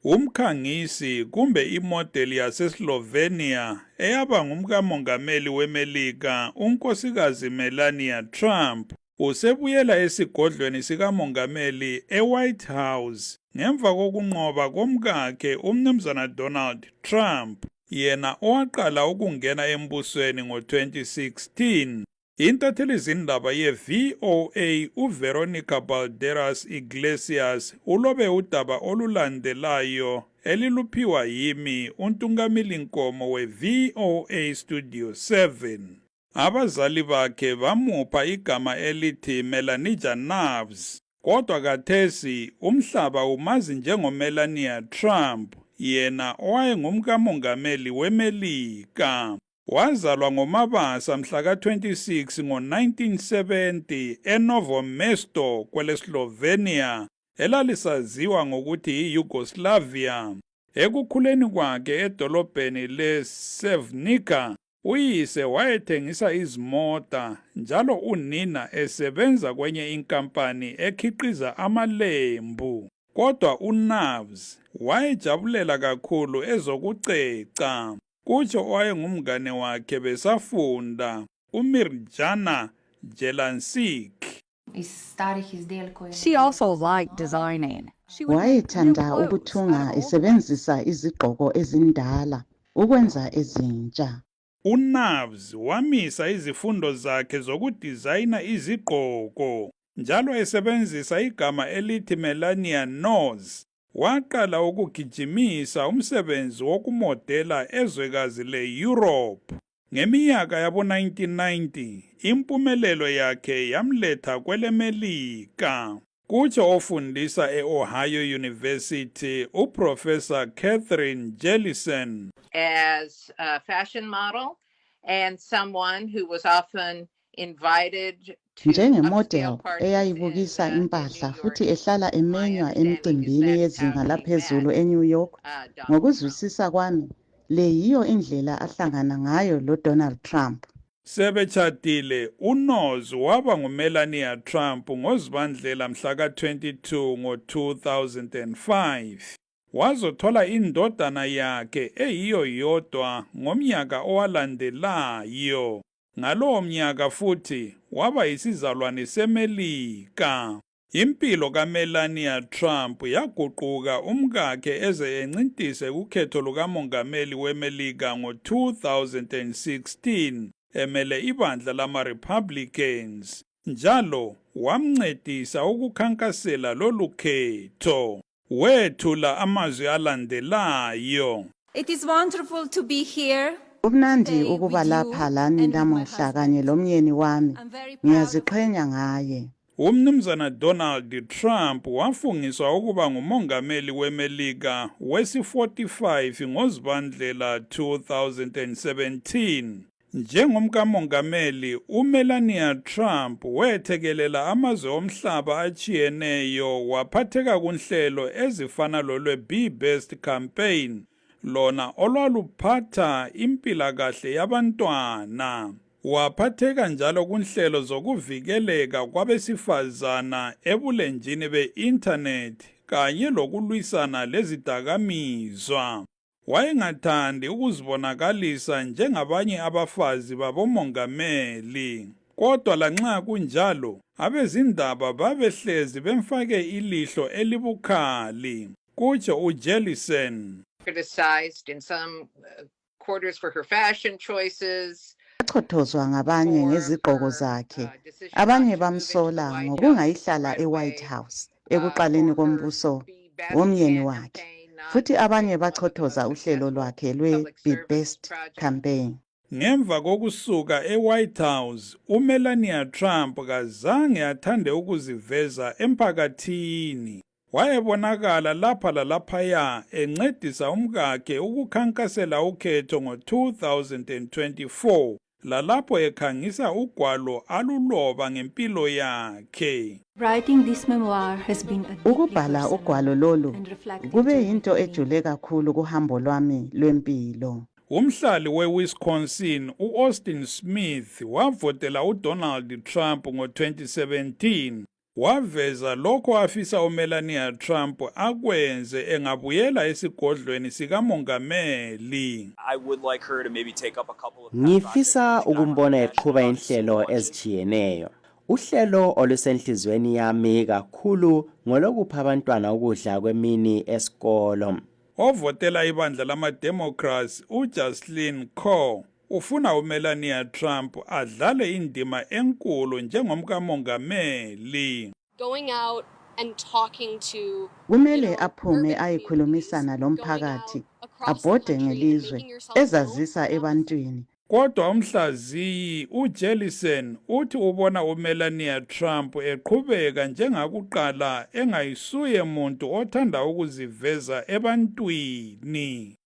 Umkhangisi kumbe imodeli yaseSlovenia eyaba ngumkamongameli weMelika unkosikazi Melania Trump usebuyela esigodlweni sikamongameli eWhite House ngemva kokunqoba komkakhe umnumzana Donald Trump, yena owaqala ukungena embusweni ngo-2016. Intathelizindaba ye-VOA uVeronica Balderas Iglesias ulobe udaba olulandelayo eliluphiwa yimi uNtungamili Nkomo we-VOA Studio 7. Abazali bakhe bamupha igama elithi Melanija Navs, kodwa kathesi umhlaba umazi njengoMelania Trump, yena owayengumkamongameli weMelika. Wazalwa ngoMabasa mhla ka-26 ngo-1970 eNovo Mesto kweleSlovenia, elalisaziwa ngokuthi yi-Yugoslavia. Ekukhuleni kwakhe edolobheni leSevnica, uyise wayethengisa izimota njalo unina esebenza kwenye inkampani ekhiqiza amalembu. Kodwa uNavs wayejabulela kakhulu ezokuceca. Kutsho owayengumngane wakhe besafunda, uMirjana Jelansik. She also liked designing. Wayethanda ukuthunga esebenzisa izigqoko ezindala ukwenza ezintsha. uNavs wamisa izifundo zakhe zokudizayina izigqoko, njalo esebenzisa igama elithi Melania Knows. Waqala ukugijimisa umsebenzi wokumodela ezwekazi le-Europe. Ngeminyaka yabo-1990, impumelelo yakhe yamletha kweleMelika. Kutsho ofundisa e-Ohio University uProfessor Catherine Jellison. As a fashion model and someone who was often invited njengemodel eyayibukisa impahla futhi ehlala emenywa emcimbini yezinga laphezulu eNew York. Ngokuzwisisa kwami, le yiyo indlela ahlangana ngayo loDonald Trump. Sebetshadile, uNoz waba nguMelania Trump ngoZibandlela mhla ka-22 ngo-2005. Wazothola indodana yakhe eyiyo yodwa ngomnyaka owalandelayo. Ngalowo mnyaka futhi waba yisizalwane seMelika. Impilo kaMelania Trump yaguquka umkakhe eze encintise kukhetho lukamongameli weMelika ngo-2016 emele ibandla lama-Republicans. Njalo wamncedisa ukukhankasela lolu khetho. Wethula amazwi alandelayo. It is wonderful to be here. Kumnandi ukuba lapha lani namuhla kanye lomyeni wami. Ngiyaziqhenya ngaye. Umnumzana Donald Trump wafungiswa ukuba ngumongameli weMelika wesi-45 ngoZibandlela 2017. Njengomkamongameli, uMelania Trump wethekelela amazwe omhlaba atshiyeneyo waphatheka kunhlelo ezifana lolwe-Be Best Campaign, lona olwaluphatha impilakahle yabantwana. Waphatheka njalo kunhlelo zokuvikeleka kwabesifazana ebulenjini be-internet kanye lokulwisana lezidakamizwa. Wayengathandi ukuzibonakalisa njengabanye abafazi babomongameli. Kodwa lanxa kunjalo, abezindaba babehlezi bemfake ilihlo elibukhali. Kutsho uJellison. criticized in some quarters for her fashion choices. Wachothozwa ngabanye ngezigqoko zakhe. Abanye bamsola ngokungayihlala eWhite House ekuqaleni kombuso womyeni wakhe. Futhi abanye bachothoza uhlelo lwakhe lwe-Be Best Campaign. Ngemva kokusuka eWhite House, uMelania Trump kazange athande ukuziveza emphakathini. Wayebonakala lapha lalaphaya encedisa umkakhe ukukhankasela ukhetho ngo-2024, lalapho ekhangisa ugwalo aluloba ngempilo yakhe. Writing this memoir has been a Ukubhala ugwalo lolu kube yinto ejule kakhulu kuhambo lwami lwempilo. Umhlali weWisconsin uAustin Smith wavotela uDonald Trump ngo-2017. waveza lokho afisa uMelania Trump akwenze engabuyela esigodlweni sikamongameli. I would like her to maybe take up a couple of Ngifisa ukumbona eqhuba inhlelo ezijiyeneyo. Uhlelo olusenhlizweni yami kakhulu ngolokupha abantwana ukudla kwemini esikolo. Ovotela ibandla lama-Democrats uJocelyn Coe ufuna uMelania Trump adlale indima enkulu njengomkamongameli. Going out and talking to Kumele aphume ayikhulumisana lomphakathi, abhode ngelizwe, ezazisa ebantwini. Kodwa umhlaziyi uJellison uthi ubona uMelania Trump eqhubeka njengakuqala engayisuye muntu othanda ukuziveza ebantwini.